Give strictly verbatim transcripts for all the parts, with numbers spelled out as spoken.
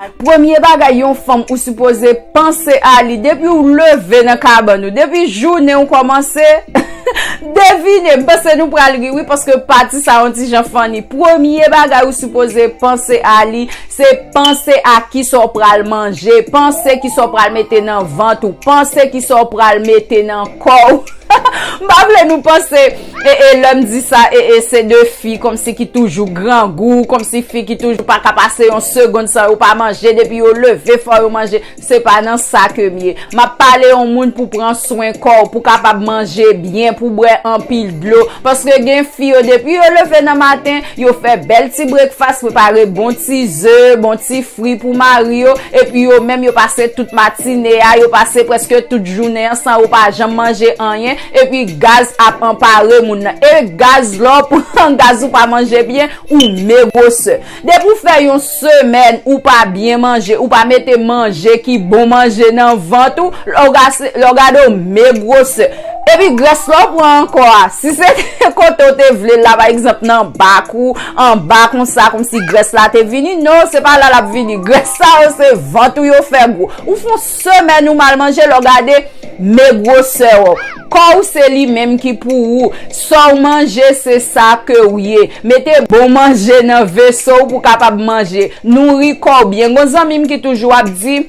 Premye bagay yon fanm ou sipoze panse a li depi w leve nan kabann ou, depi jounen w kòmanse. Devine, m panse nou pral ri wi, paske pati sa yon ti jan funny. Premye bagay ou sipoze panse a li, se panse a kisa w pral manje, panse kisa w pral mete nan vant ou, panse kisa w pral mete nan kò w. M pa vle nou panse e, e lè m di sa, e, e se de fi kòmsi ki toujou grangou, kòmsi fi ki toujou pa ka pase yon segonn san yo pa manje, depi yo leve fò yo manje. Se pa nan sa ke m ye. M ap pale yon moun pou pran swen kò w, pou kapab manje byen, pou bwè anpil dlo. Paske gen fi yo, depi yo leve nan maten, yo fè bèl ti breakfast, prepare bon ti ze, bon ti fri pou mari yo, epi yo menm yo pase tout matine a, yo pase prèske tout jounen an san yo pa janm manje anyen, epi gaz ap anpare moun nan. E gaz, lè w pran gaz ou pa manje byen, ou megwosè. Depi w fè yon semèn ou pa byen manje, ou pa mete manje ki bon manje nan vant ou, lè w gase- lè w gade w megwosè. Epi grès lè w pran ankò a, si se kote w te vle l la, pa egzanp, nan bak ou, anba konsa, kòmsi grès la te vini, non, se pa la l ap vini. Grès sa yo, se vant ou yo fè gwo. Ou fè yon semèn ou mal manje, lè w gade, megwosè w. Kò w se li menm ki pou ou. Sa w manje, se sa ke w ye. Mete bon manje nan veso w pou w kapab manje. Nouri kò w byen. Gon zanmi m ki toujou ap di,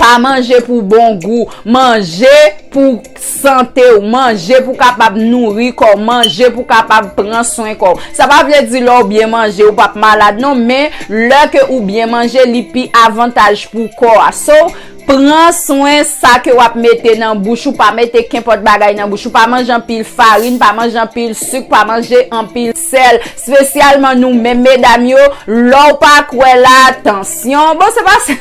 pa manje pou bon gou. Manje pou sante w. Manje pou w kapab nouri kò w. Manje pou w kapab pran swen kò w. Sa pa vle di lè w byen manje, ou p ap malad non, men lè ke ou byen manje, li pi avantaj pou kò a. So, pran swen sa ke w ap mete nan bouch ou, pa mete kenpòt bagay nan bouch ou, pa manje anpil farin, pa manje anpil sik, pa manje anpil sèl, espesyalman nou menm medam yo, lè w pa kwè la, tansyon, bon, se pa se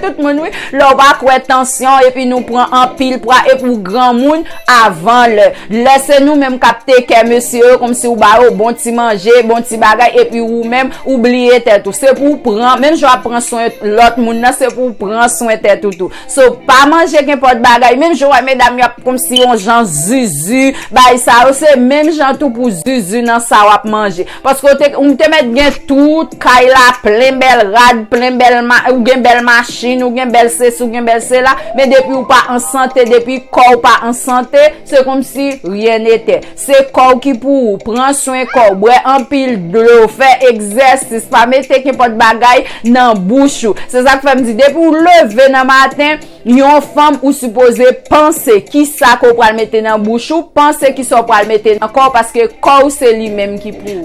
tout moun wi, lè w pa kwè, tansyon, epi nou pran anpil pwa, epi w granmoun avan lè. Lè se nou menm k ap take care mesye yo, kòmsi w ba yo bon ti manje, bon ti bagay, epi ou menm, ou bliye tèt ou. Se pou w pran, menm jan w ap pran swen lòt moun nan, se pou w pran swen tèt ou tou. So, pa manje kenpòt bagay, menm jan w wè medam yo ap kòmsi yon jan zuzu, bay sa yo, se menm jan tou pou zuzu nan sa w ap manje. Paske w te, ou te mèt gen tout kay la plen bèl rad, plen bèl ma-, ou gen bèl machin, ou gen bèl sesi, ou gen bèl sela, men depi w pa an sante, depi kò w pa an sante, se kòmsi ryen nete. Se kò w ki pou ou. Pran swen kò w. Bwè anpil dlo. Fè egzèsis. Pa mete kenpòt bagay nan bouch ou. Se sa k fè m di, depi w leve nan maten, yon fanm ou sipoze panse kisa ke w pral mete nan bouch ou, panse kisa w pral mete nan kò w, paske kò w se li menm ki pou ou.